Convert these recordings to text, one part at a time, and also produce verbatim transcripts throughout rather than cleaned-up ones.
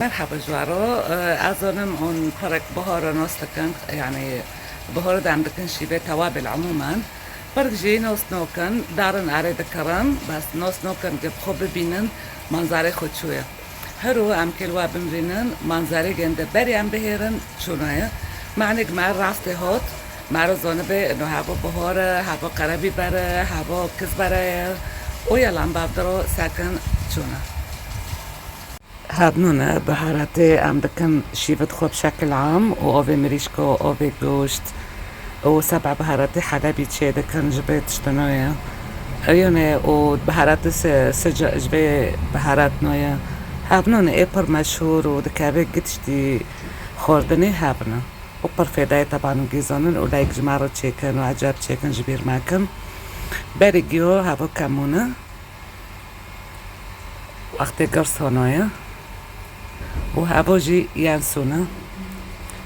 Merhaba ji we re. Ez zanim hûn pirek bihara nas dikin, yanî bihara de em dikin şîvê tewabel umûmen. Pirek jî nas nakin, darin erê dikirin, bes nas nakin ku bi xwe bibînin manzarê xwe çûye. Hero em kê li we bimrînin, manzarê gende berê em bihêrin çûna ye. Manê me rastê hot, me re zanibe, no heva bihar e, heva qerebîber e, heva kizbere ye. Oya lan bavdiro sekin çûna. Hebnûne biharatê em dikin şîvit xwe bi şekil am û ovê mirîşko, ovê goşt û seb'a biharatê Helebî çê dikin ji bê tiştinoye. Eyone û biharatê se-, sica ji bê biharatnoye. Hebnûne ê pir meşhûr û dikeve gitiştî xwardinê hebne. Û pir fêdayê teban û gîzanin û layik ji me re çêkin û eceb çêkin ji bîr mekin. Berî giyo hevo kemûne. Wextê girs hanoye û hevo jî yensûn e.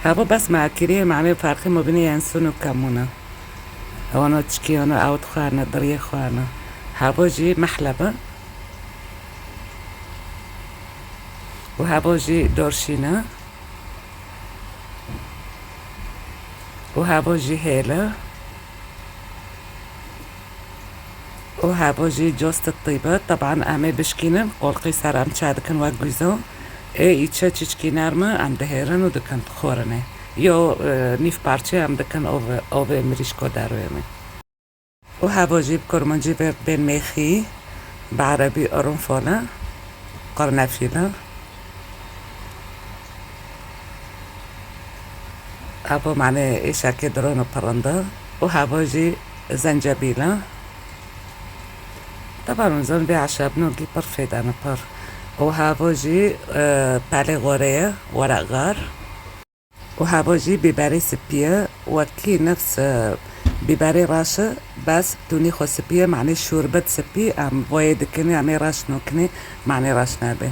Hevo bes meakiriyê, manê ferqê mabînê yensûn û kemûn e. Wana çikiyana ew dixwarne, diriyê xwarne. Hevo jî mehleb e. Û hevo jî dorşîn e. Û hevo jî hêl e. Û hevo jî cost tîbe. Teban em ê bişkînin, qolqî ser em çê dikin wek guzo. Ê îçe çiçkî nerm e, em dihêrin û dikin xwarinê. Yo, e, nîv parçe em dikin ovê, ovê mirîşko derwê me. Û hevo jî bi kurmancî vê bên mêxî, bi erebî qurunful e, qirnefîl e. Hevo manê êşekê diron û pirind e. Û hevo jî zencebîl e. Teban hûn zon vê eşebnokî pir fêdene pir. Û hevo jî, e, pelê xorê ye, wereqgar. Û hevo jî bîberê spî ye, wekî nefs, e, bîberê reş e, bes tûnî xwe spî ye, manê şûrbet spî, em voyê dikinê, em ê reş nokinê, manê reş nebe.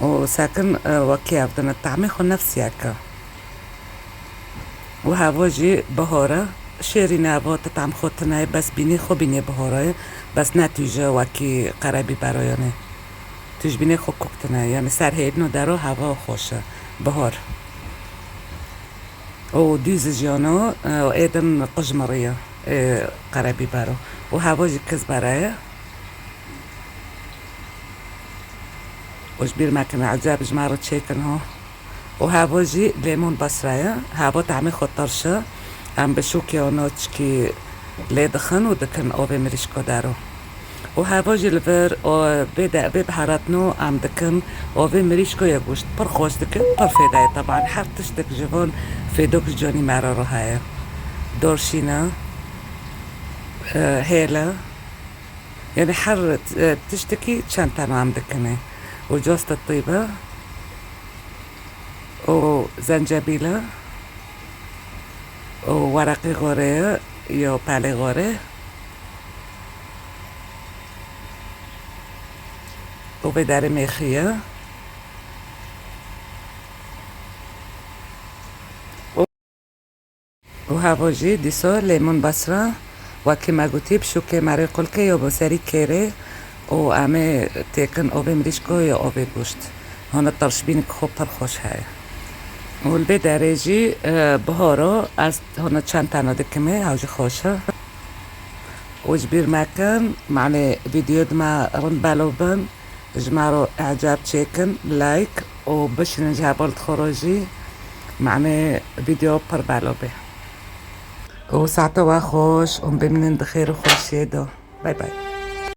Û sekin, e, wekî ev dine, tahmê xwe nefs yek e. Û hevo jî bihor e, şêrîn e, hevo ti tahm xwe tune ye, bes bînê xwe bînê bihora ye, bes ne tûje wekî qerebîberoyan e. Tu ji bînê xwe kok tune, yanî ser hêdin û dero heva xweş e, bihar. Û dû zijyano, e, êdin qijmirî ye, e, qerebîbero. Û heva jî kizbere ye. Û ji bîr mekin, eceb ji me re çêkin ho. Û heva jî lêmon basra ye. Heva tahmê xwe tirş e. Em bi şûkê û noçikî lê dixin û dikin ovê mirîşko dero. Û heva jî li vir, o, bê de, bê biharatno em dikin ovê mirîşko ye goşt. Pir xweş dike, pir fêda ye teban. Her tiştek ji van fêdok ji canî me re re heye. Dorşîn e, e, hêl e. Yanî her, e, tiştekî çend tane em dikine. Û costa tîbe. û zencebîl e û wereqê xorê ye, yo pelê xorê û vê derê mêxî ye. Û heva jî dîsa lêmon basra, wekî me gotî, bi şûkê merê qulkê yo bo serî kêrê û em ê têkin ovê mirîşko yo ovê goşt. Hona tirşbînik xwe pir xweş heye. Û li vê derê jî, e, biharo ez hona çend tane dikimê, hew jî xweş e. Û ji bîr mekin, manê vîdeo dime rind belo bin. Ji me re ecab çêkin, like û bişînin ji heval xwe re jî, manê vîdeo pir belo bê. Û saete we xweş û bimînin di xêr û xweşiyê de. Bay bay.